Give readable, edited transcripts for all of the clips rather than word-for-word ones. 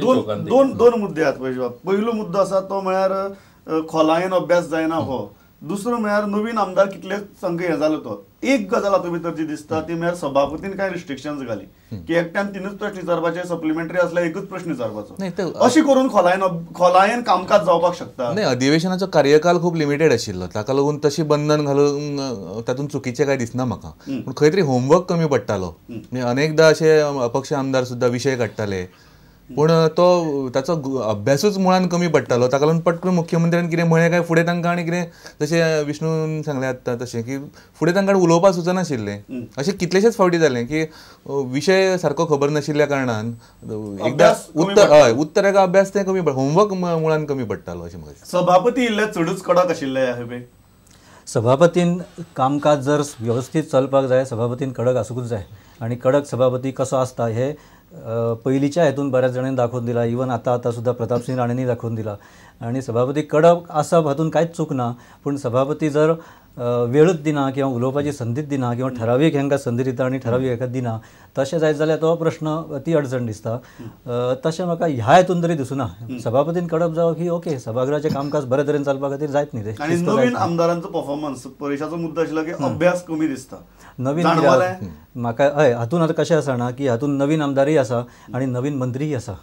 दोन दोन मुद्दे आहात परेश. पयलो मुद्दो आसा तो म्हळ्यार खोलायेन अभ्यास जायना हो, दुसरो म्हळ्यार नवीन आमदार कितले संघ हे जालो तो. एक गजाल हातूंत भितर जी दिसता ती म्हळ्यार सभापतीन कांय रिस्ट्रिक्शन्स घाली की एकट्यान 3च प्रश्न विचारपाचे, सप्लिमेंटरी आसल्यार एकूच प्रश्न विचारपाचो, अशें करून खोलायेन खोलायेन कामकाज जावपाक शकता. नाही, अधिवेशनाचो कार्यकाल खूब लिमिटेड आशिल्लो, ताका लागून तशी बंधन घालून तातूंत चुकीचें काय दिसना म्हाका. पूण खंय तरी होमवर्क कमी पडटालो. अनेकदा अशे अपक्ष आमदार सुद्दां विशय काडटाले पूण तो ताचो अभ्यासूच मुळान कमी पडटालो. ताका लागून पटकून मुख्यमंत्र्यान कितें म्हळें काय फुडें तांकां आनी कितें जशें विष्णून सांगलें आतां तशें की फुडें तांकां उलोवपाक सुचनाशिल्लें. अशें कितलेशेच फावटी जालें की विशय सारको खबर नाशिल्ल्या कारणान एकदां उत्तर हय उत्तराक अभ्यास तें कमी, होमवर्क मुळान कमी पडटालो अशें म्हाका. सभापती इल्ले चडूच कडक आशिल्ले. सभापतीन कामकाज जर व्यवस्थीत चलपाक जाय सभापतीन कडक आसूंकच जाय आनी कडक सभापती कसो आसता हे पयलींच्या हेतून बऱ्याच जाणांनी दाखोवन दिला. इवन आतां आतां सुद्दां प्रतापसिंह राणेंनी दाखोवन दिला. आनी सभापती कडक आसप हातूंत कांयच चूक ना, पूण सभापती जर वेळूच दिना किंवा उलोवपाची संदीच दिना किंवा ठरावीक हेंकां संदी दिता आनी ठरावीक हेका दिना तशें जायत जाल्यार तो प्रश्न ती अडचण दिसता. तशें म्हाका ह्या हेतून तरी दिसुना. सभापतीन कडक जावप ही ओके, सभागृहाचें कामकाज बरे तरेन चलपा खातीर जायत न्ही तें. आनी नवीन आमदारांचो परफॉर्मन्स परेशाचो मुद्दो आशिल्लो की अभ्यास कमी दिसता नवीन म्हाका. हय, हातून आतां कशें आसा ना की हातून नवीन आमदारय आसा आनी नवीन मंत्रीय आसा.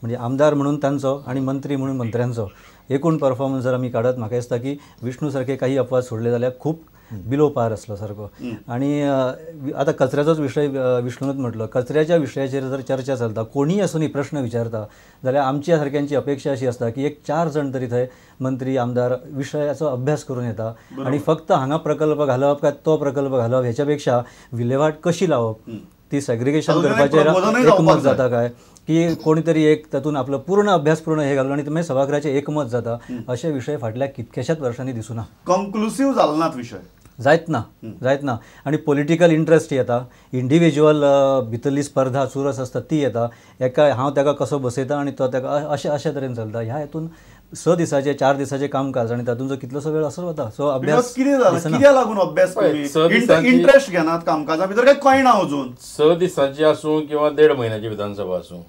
म्हणजे आमदार म्हणून तांचो आनी मंत्री म्हणून मंत्र्यांचो एकूण परफॉर्मन्स जर आमी काडत म्हाका दिसता की विष्णू सारके काही अपवाद सोडले जाल्यार खूब बिलो पार आसलो सारको. आनी आतां कचऱ्याचोच विशय विष्णूनच म्हटलो, कचऱ्याच्या विशयाचेर जर चर्चा चलता कोणीय आसूं न्ही प्रश्न विचारता जाल्यार आमच्या सारक्यांची अपेक्षा अशी आसता की एक 4 जाण तरी थंय मंत्री आमदार विशयाचो अभ्यास करून येता आनी फक्त हांगा प्रकल्प घालप काय तो प्रकल्प घालप हेच्या पेक्षा विलेवाट कशी लावप ती सेग्रिगेशन करपाचेर एकमत जाता काय की कोणीतरी एक तातूंत आपलो पूर्ण अभ्यास पूर्ण हे घालून आनी मागीर सभागृहाचें एकमत जाता. अशे विशय फाटल्या कितक्याशाच वर्सांनी दिसुना, कंक्लुसीव जाल नात विशय, जायत ना जायत ना. आनी पॉलिटिकल इंट्रस्ट येता, इंडिविज्युअल भितरली स्पर्धा चुरस आसता ती येता, एका हांव ताका कसो बसयता आनी तो ताका अशें अशे तरेन चलता. ह्या हेतून 6 दिसाचे 4 दिसाचे कामकाज आनी तातूंत कितलोसो वेळ असो वता. सो अभ्यास कितें जाला, कित्याक लागून अभ्यास इंट्रस्ट घेनात कामकाजा भितर काय कळना अजून. 6 दिसांची आसूं किंवा 1.5 म्हयन्याची विधानसभा आसूं,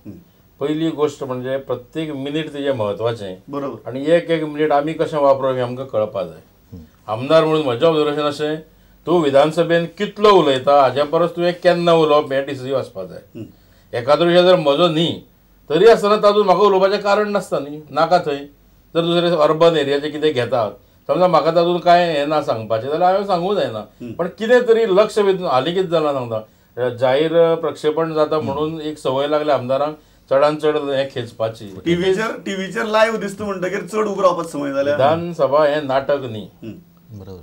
पहिली गोष्ट म्हणजे प्रत्येक मिनीट तिजें म्हत्वाचें, बरोबर, आनी एक एक मिनीट आमी कशें वापरप हें आमकां कळपा जाय. आमदार म्हणून म्हजें ऑब्जर्वेशन अशें, तूं विधानसभेन कितलो उलयता हाज्या परस तुवें केन्ना उलोवप हें डिसिजीव आसपा जाय. एखादो विशय जर म्हजो न्ही तरी आसतना तातूंत म्हाका उलोवपाचें कारण नासता न्ही, नाका थंय जर दुसरे अर्बन एरियाचें कितें घेतात समजा म्हाका तातूंत कांय हें ना सांगपाचें जाल्यार हांवें सांगूंक जायना, पण कितें तरी लक्ष वेधून हालीं कितें जालां सांगता, जाहीर प्रक्षेपण जाता म्हणून एक संवय लागल्या आमदारांक चडान चड हें खेचपाची. टीव्हीचेर लायव्ह दिसता म्हणटकीर चड उबो रावपाची संवय जाल्या. विधानसभा हें नाटक न्ही,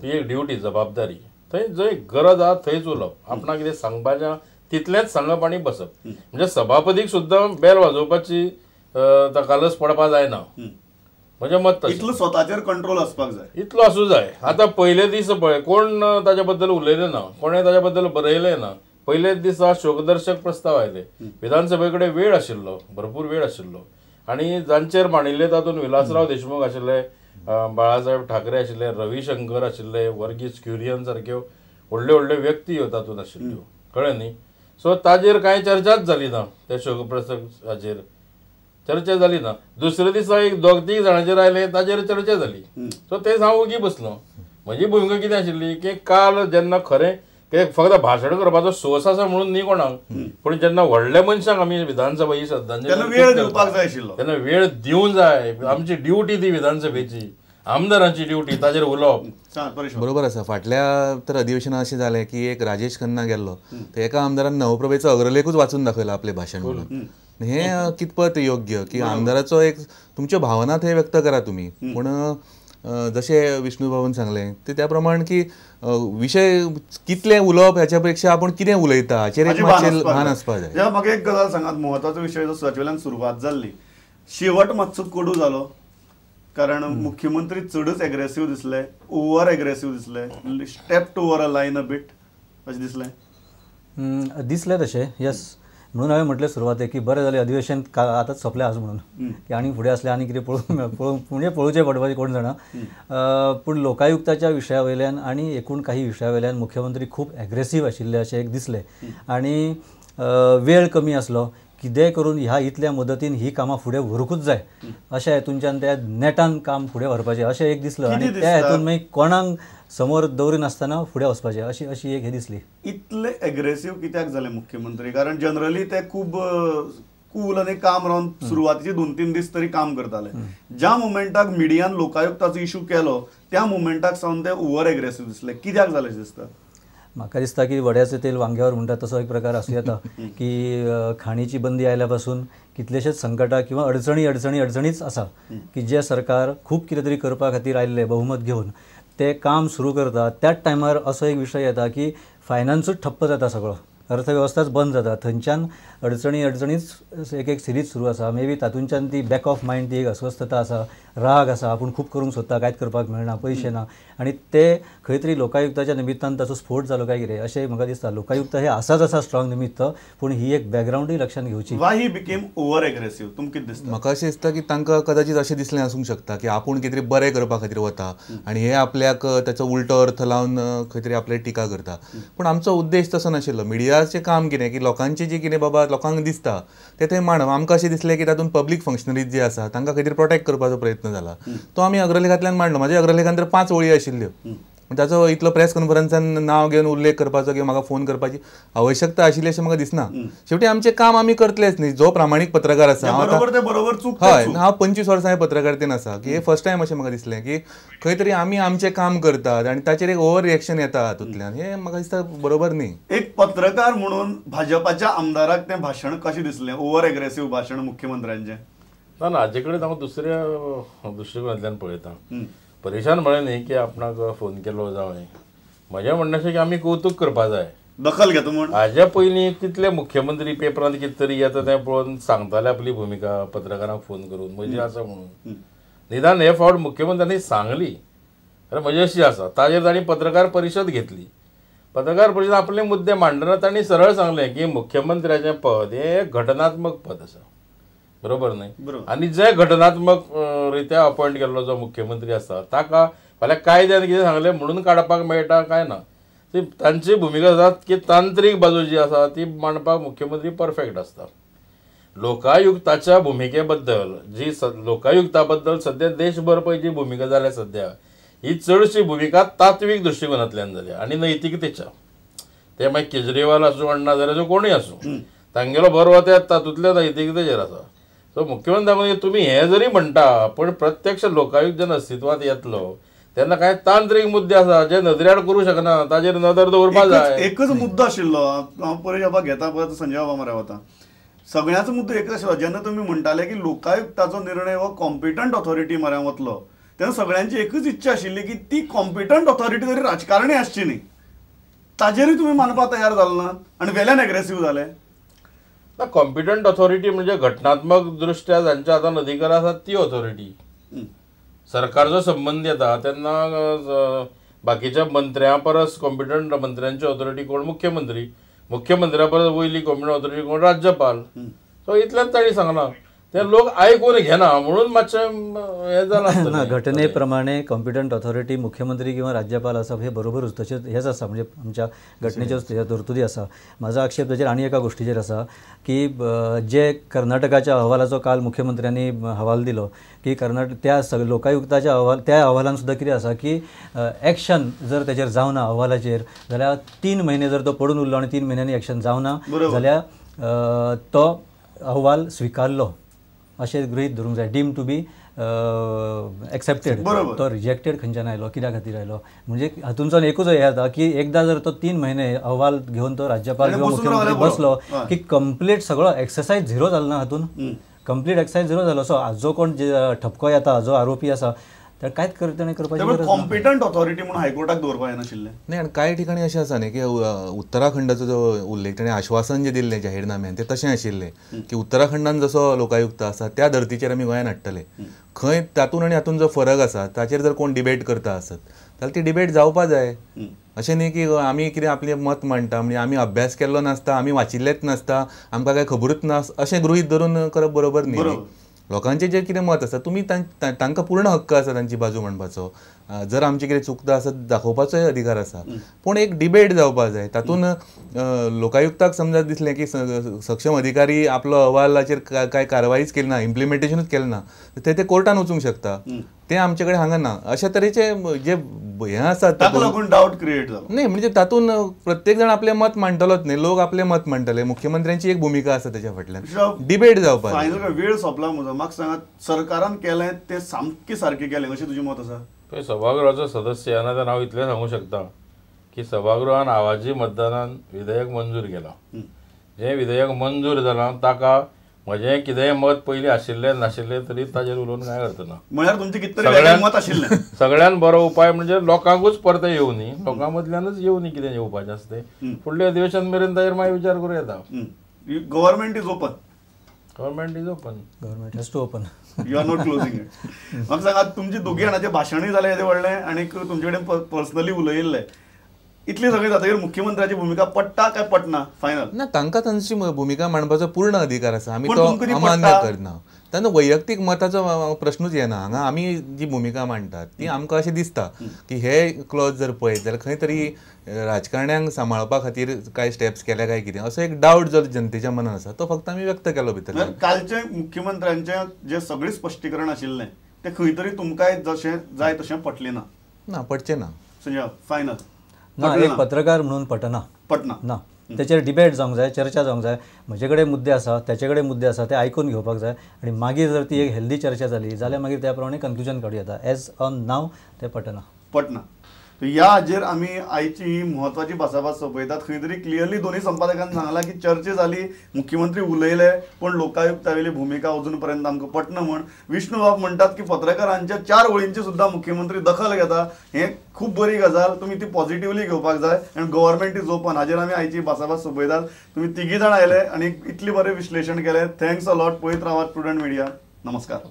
ती एक ड्युटी, जबाबदारी. थंय जंय गरज आहा थंयच उलोवप, आपणाक कितें सांगपाचें तितलेंच सांगप आनी बसप. म्हणजे सभापतीक सुद्दां बेल वाजोवपाची तकालस पडपा जायना, म्हजें मत तशें. इतलो स्वताचेर कंट्रोल आसपाक जाय, इतलो आसूं जाय. आतां पयले दीस पळय कोण ताच्या बद्दल उलयलें ना, कोणें ताच्या बद्दल बरयलें ना. पयलेच दिसा शोकदर्शक प्रस्ताव आयले, विधानसभे कडेन वेळ आशिल्लो, भरपूर वेळ आशिल्लो आनी जांचेर मांडिल्ले तातूंत विलासराव देशमुख आशिल्ले, बाळासाहेब ठाकरे आशिल्ले, रविशंकर आशिल्ले, वर्गीस क्युरियन सारक्यो व्हडल्यो व्हडल्यो व्यक्ती ह्यो तातूंत आशिल्ल्यो, कळ्ळें न्ही. सो ताजेर कांय चर्चाच जाली ना, त्या शोकप्रस्तावाचेर चर्चा जाली ना. दुसऱ्या दिसा एक 2-3 जाणांचेर आयले, ताजेर चर्चा जाली. सो ते हांव ओगी बसलो. म्हजी भुमिका कितें आशिल्ली की काल जेन्ना खरें की फक्त भाशण करपाचो सोस आसा म्हणून न्ही कोणाक, पूण जेन्ना व्हडल्या मनशांक आमी विधानसभा ही श्रद्धांजली वेळ दिवपाक जाय आशिल्लो, तेन्ना वेळ दिवंक जाय. आमची ड्युटी ती विधानसभेची, आमदारांची ड्युटी ताजेर उलोवप. बरोबर आसा. फाटल्या तर अधिवेशनात अशें जालें की एक राजेश खन्ना गेल्लो, तर एका आमदारान नवप्रभेचो अग्रलेखूच वाचून दाखयलो आपलें भाशण म्हणून. हें कितपत योग्य की आमदाराचो एक तुमच्यो भावना थंय व्यक्त करा तुमी, पूण जशें विष्णू बाबून सांगलें ते त्या प्रमाण की विशय कितले उलोवप ह्याच्या पेक्षा आपूण कितें उलयता हाचेर एक मातशें भान आसपाक जाय. म्हाका एक गजाल सांगात, म्हत्वाचो विशय जो सचिवालयान सुरवात जाल्ली, शेवट मातसो कडू जालो कारण मुख्यमंत्री चडच एग्रेसीव दिसले, ओवर एग्रेसीव दिसले, step to over a line a bit अशें दिसलें. दिसलें तशें, येस. म्हणून हांवें म्हटलें सुरवातेक की बरें जालें अधिवेशन आतांच सोंपलें आज म्हणून, की आनी फुडें आसलें आनी कितें पळोवंक पळोवंक म्हणजे पळोवचें पडपाचें कोण जाणा. पूण लोकायुक्ताच्या विशया वयल्यान आनी एकूण काही विशया वयल्यान मुख्यमंत्री खूब एग्रेसीव आशिल्ले अशें एक दिसलें आनी वेळ कमी आसलो. कितेंय करून ह्या इतल्या मदतीन ही कामां फुडें व्हरूंकूच जाय अशें हेतूनच्यान त्या नेटान काम फुडें व्हरपाचें अशें एक दिसलें आनी त्या हेतून मागीर कोणाक समोर दवरिनासतना फुडें वचपाचें अशी अशी एक हें दिसली. इतले एग्रेसीव कित्याक जाले मुख्यमंत्री? कारण जनरली ते खूब कूल आनी काम रावन सुरवातीचे 2-3 दीस तरी काम करताले. ज्या मुमेंटाक मिडियान लोकायुक्ताचो इशू केलो त्या मुमेंटाक सावन ते ओवर एग्रेसीव दिसले. कित्याक जालें दिसता? म्हाका दिसता की वड्याचें तेल वांग्यावर म्हणटा तसो एक प्रकार आसूं येता की खाणीची बंदी आयल्या पासून कितलेशेच संकटां किंवा अडचणी अडचणी अडचणीच आसा की जे सरकार खूब कितें तरी करपा खातीर आयिल्लें बहुमत घेवन ते काम सुरू करता त्याच टायमार असो एक विशय येता की फायनान्सूच ठप्प जाता, सगळो अर्थवेवस्थाच बंद जाता, थंयच्यान अडचणी अडचणीच एक एक सिरीज सुरू आसा. मे बी तातूंच्यान ती बॅक ऑफ मायंड ती एक अस्वस्थता आसा, राग आसा, आपूण खूब करूंक सोदता, कांयच करपाक मेळना, पयशे ना आनी ते खंय तरी लोकायुक्ताच्या निमित्तान ताचो स्फोट जालो काय कितें अशें म्हाका दिसता. लोकायुक्त हे आसाच आसा स्ट्रॉंग निमित्त, पूण ही एक बॅकग्रावंडूय लक्षांत घेवची. Why he became over aggressive तुमकां कितें दिसता? म्हाका अशें दिसता की तांकां कदाचित अशें दिसलें आसूंक शकता की आपूण कितें तरी बरें करपा खातीर वता आनी हे आपल्याक ताचो उल्टो अर्थ लावन खंय तरी आपले टिका करता. पूण आमचो उद्देश तसो नाशिल्लो. मिडियाचें काम कितें की लोकांचें जें कितें बाबा लोकांक दिसता तें थंय मांडप. आमकां अशें दिसलें की तातूंत पब्लीक फंक्शनरीज जी आसा तांकां खंय तरी प्रोटेक्ट करपाचो प्रयत्न जाला, तो आमी अग्रलेखांतल्यान मांडलो. म्हाज्या अग्रलेखान तर 5 ओळी आशिल्ल्यो, ताचो इतलो प्रेस कॉन्फरन्सान नांव घेवन उल्लेख करपाचो किंवा म्हाका फोन करपाची आवश्यकता आशिल्ली अशें म्हाका दिसना. शेवटी आमचें काम आमी करतलेच न्ही. जो प्रामाणीक पत्रकार आसा, हय, हांव 25 वर्सां पत्रकारितेन आसा की हे फर्स्ट टायम अशें म्हाका दिसलें की खंय तरी आमी आमचें काम करतात आनी ताचेर एक ओवर रिएक्शन येता हातूंतल्यान, हें म्हाका दिसता बरोबर न्ही. एक पत्रकार म्हणून भाजपाच्या आमदाराक तें भाशण कशें दिसलें, ओवर एग्रेसीव भाशण मुख्यमंत्र्यांचें? ना ना, हाजे कडेन हांव दुसऱ्या दृश्टिकोनांतल्यान पळयता. परेशान म्हळें न्ही की आपणाक फोन केलो जावं, म्हजें म्हणणें अशें की आमी कौतूक करपा जाय, दखल घेता म्हूण. हाज्या पयलीं कितले मुख्यमंत्री पेपरांत कितें तरी येता तें पळोवन सांगताले आपली भुमिका पत्रकारांक फोन करून म्हजी आसा म्हणून. निदान हे फावट मुख्यमंत्र्यांनी सांगली अरे म्हजी अशी आसा, ताजेर तांणी पत्रकार परिशद घेतली. पत्रकार परिशद आपले मुद्दे मांडना तांणी सरळ सांगलें की मुख्यमंत्र्याचें पद हें घटनात्मक पद आसा, बरोबर न्ही? आनी जे घटनात्मक रित्या अपॉयंट केल्लो जो मुख्यमंत्री आसा ताका फाल्यां कायद्यान कितें सांगलें म्हणून काडपाक मेळटा काय ना. ती तांची भुमिका आसा की तांत्रीक बाजू जी आसा ती मांडपाक मुख्यमंत्री परफेक्ट आसता. लोकायुक्ताच्या भुमिके बद्दल जी लोकायुक्ता बद्दल सद्या देशभर पळय जी भुमिका जाल्या सद्या, ही चडशी भुमिका तात्वीक दृश्टिकोनांतल्यान जाल्या आनी नैतिकतेच्या. ते मागीर केजरीवाल आसूं, अण्णा हजारे आसूं, कोणूय आसूं, तांगेलो भर हो त्या तातूंतल्या नैतिकतेचेर आसा. सो मुख्यमंत्री तुमी हें जरी म्हणटा पण प्रत्यक्ष लोकायुक्त जेन्ना अस्तित्वांत येतलो तेन्ना कांय तांत्रीक मुद्दे आसा जे नदरेआड करूं शकना, ताजेर नदर दवरपा जाय. एकच मुद्दो आशिल्लो हांव परेश बाबा घेता परत संजय बाबा मरे वता, सगळ्यांचो मुद्दो एकच आशिल्लो. जेन्ना तुमी म्हणटाले की लोकायुक्ताचो निर्णय हो कॉम्पिटंट ऑथॉरिटी मऱ्यान वतलो तेन्ना सगळ्यांची एकच इच्छा आशिल्ली की ती कॉम्पिटंट ऑथॉरिटी तरी राजकारणी आसची न्ही, ताजेरूय तुमी मानपाक तयार जाले ना आनी वेल्यान एग्रेसीव जाले. ना, कॉम्पिटंट ऑथॉरिटी म्हणजे घटनात्मक दृष्ट्या जांच्या हातान अधिकार आसा ती ऑथॉरिटी. सरकारचो संबंद येता तेन्ना बाकीच्या मंत्र्यां परस कॉम्पिटंट मंत्र्यांची ऑथॉरिटी कोण? मुख्यमंत्री. मुख्यमंत्र्या परस वयली कॉम्पिटंट ऑथॉरिटी कोण? राज्यपाल. सो इतल्यान तांणी सांगलां, ते लोक आयकून घेना म्हणून मातशें हें जालां. ना, घटने प्रमाणे कॉम्पिटंट ऑथॉरिटी मुख्यमंत्री किंवा राज्यपाल आसप हे बरोबरूच, तशेंच हेच आसा, म्हणजे आमच्या घटनेच्यो तरतुदी आसा. म्हाजो आक्षेप ताचेर आनी एका गोश्टीचेर आसा की जे कर्नाटकाच्या अहवालाचो काल मुख्यमंत्र्यांनी हवाल दिलो की कर्नाटक त्या लोकायुक्ताच्या अहवाल त्या अहवालान सुद्दां कितें आसा की एक्शन जर ताचेर जावना अहवालाचेर जाल्यार 3 म्हयने जर तो पडून उरलो आनी 3 म्हयन्यांनी एक्शन जावना जाल्यार तो अहवाल स्विकारलो अशें गृहीत धरूंक जाय, डीम टू बी एक्सेप्टेड. तो रिजेक्टेड खंयच्यान आयलो, कित्या खातीर आयलो, म्हणजे हातूंतल्यान एकूच हें जाता की एकदां जर तो 3 म्हयने अहवाल घेवन तो राज्यपाल किंवा मुख्यमंत्री बसलो की कंप्लीट सगळो एक्सरसायज झिरो जालो ना, हातूंत कंप्लीट एक्सरसायज झिरो जालो. सो जो कोण ठपको येता, जो आरोपी आसा तर कांयच ताणें करपाची गरज ना. कॉम्पिटंट ऑथॉरिटी म्हणून हायकोर्टाक दवरपाक जायनाशिल्लें. नाही, आनी कांय ठिकाणी अशें आसा न्ही की उत्तराखंडाचो जो उल्लेख ताणें आश्वासन जें दिल्लें जाहीरनाम्यान तें तशें आशिल्लें की उत्तराखंडान जसो लोकायुक्त आसा त्या धर्तीचेर आमी गोंयान हाडटले. खंय तातूंत आनी हातूंत जो फरक आसा ताचेर जर कोण डिबेट करता आसत जाल्यार ती डिबेट जावपा जाय. अशें न्ही की आमी कितें आपलें मत मांडटा म्हणजे आमी अभ्यास केल्लो नासता, आमी वाचिल्लेंच नासता, आमकां कांय खबरूच ना अशें गृहीत धरून करप बरोबर न्ही. लोकांचें जें कितें मत आसा तुमी तांकां पूर्ण हक्क आसा तांची बाजू मांडपाचो, जर आमचें कितें चुकता आसत दाखोवपाचोय अधिकार आसा, पूण एक डिबेट जावपाक जाय. तातूंत लोकायुक्ताक समजा दिसलें की सक्षम अधिकारी आपलो अहवालाचेर कांय कारवाईच केली ना, इम्प्लिमेंटेशनूच केलें ना, ते कोर्टान वचूंक शकता. ते आमचे कडेन हांगा ना. अशा तरेचे जे हें आसा ताका लागून डावट क्रिएट जालो. न्ही म्हणजे तातूंत प्रत्येक जाण आपलें मत मांडटलोच न्ही, लोक आपलें मत मांडटले, मुख्यमंत्र्यांची एक भुमिका आसा तेच्या फाटल्यान, डिबेट जावपाक. फायनल वेळ सोंपला म्हजो, म्हाका सांगात सरकारान केलें तें सामकें सारकें केलें अशें तुजें मत आसा? पळय, सभागृहाचो सदस्य ह्या नात्यान हांव इतलें सांगूंक शकता की सभागृहान आवाजी मतदानान विधेयक मंजूर केलां. जें विधेयक मंजूर जालां ताका म्हजें कितेंय मत पयलीं आशिल्लें नाशिल्लें तरी ताजेर उलोवन कांय अर्थ ना. म्हळ्यार तुमचें कितें तरी मत आशिल्लें. सगळ्यान बरो उपाय म्हणजे लोकांकूच परतें येवनी, लोकां मदल्यानूच येवनी कितें येवपाचें आसा तें. फुडल्या अधिवेशन मेरेन ताजेर मागीर विचार करूं येता. Government is open. Government is open. Government has to open. You are not closing it. म्हाका सांगात तुमची दोगी जाणांचें भाशणूय जालें येदें व्हडलें आनी तुमचे कडेन पर्सनली उलयिल्लें, इतली सगळी जातकीर मुख्यमंत्र्याची भुमिका पडटा काय पडना फायनल? ना, तांकां तांची भुमिका मांडपाचो पूर्ण अधिकार आसा, आमी तो अमान्य करना. तांकां वैयक्तीक मताचो प्रश्नूच येना हांगा. आमी जी भुमिका मांडटात ती आमकां अशें दिसता की हे क्लॉज जर पळयत जाल्यार खंय तरी राजकारण्यांक सांबाळपा खातीर कांय स्टेप्स केल्या काय कितें असो एक डावट जर जनतेच्या मनात आसा तो फक्त आमी व्यक्त केलो भितर. कालचें मुख्यमंत्र्यांचें जें सगळें स्पश्टीकरण आशिल्लें तें खंय तरी तुमकांय जशें जाय तशें पटलें ना? ना, पडचें ना. संजय, फायनल ना, एक पत्रकार म्हणून पटना. पटना ना, तेचेर डिबेट जावंक जाय, चर्चा जावंक जाय. म्हजे कडेन मुद्दे आसा, तेचे कडेन मुद्दे आसा, ते आयकून घेवपाक जाय आनी मागीर जर ती एक हेल्दी चर्चा जाली जाल्यार मागीर त्या प्रमाणे कन्क्लुजन काडूं येता. एज ऑन नाव तें पटना. पटना. ह्या हाजेर आमी आयची ही म्हत्वाची भासाभास सोंपयतात. खंय तरी क्लियरली दोनूय संपादकान सांगलां की चर्चा जाली, मुख्यमंत्री उलयले, पूण लोकायुक्तावेली भुमिका अजून पर्यंत आमकां पटना म्हण. विष्णुबाब म्हणटात की पत्रकारांच्या 4 वळींची सुद्दां मुख्यमंत्री दखल घेता, हें खूब बरी गजाल, तुमी ती पॉझिटिवली घेवपाक जाय आनी गव्हर्मेंट is open. हाजेर आमी आयची भासाभास सोंपयतात. तुमी तिगी जाण आयले आनी इतलें बरें विश्लेशण केलें, thanks a lot. पळयत रावात प्रुडंट मिडिया. नमस्कार.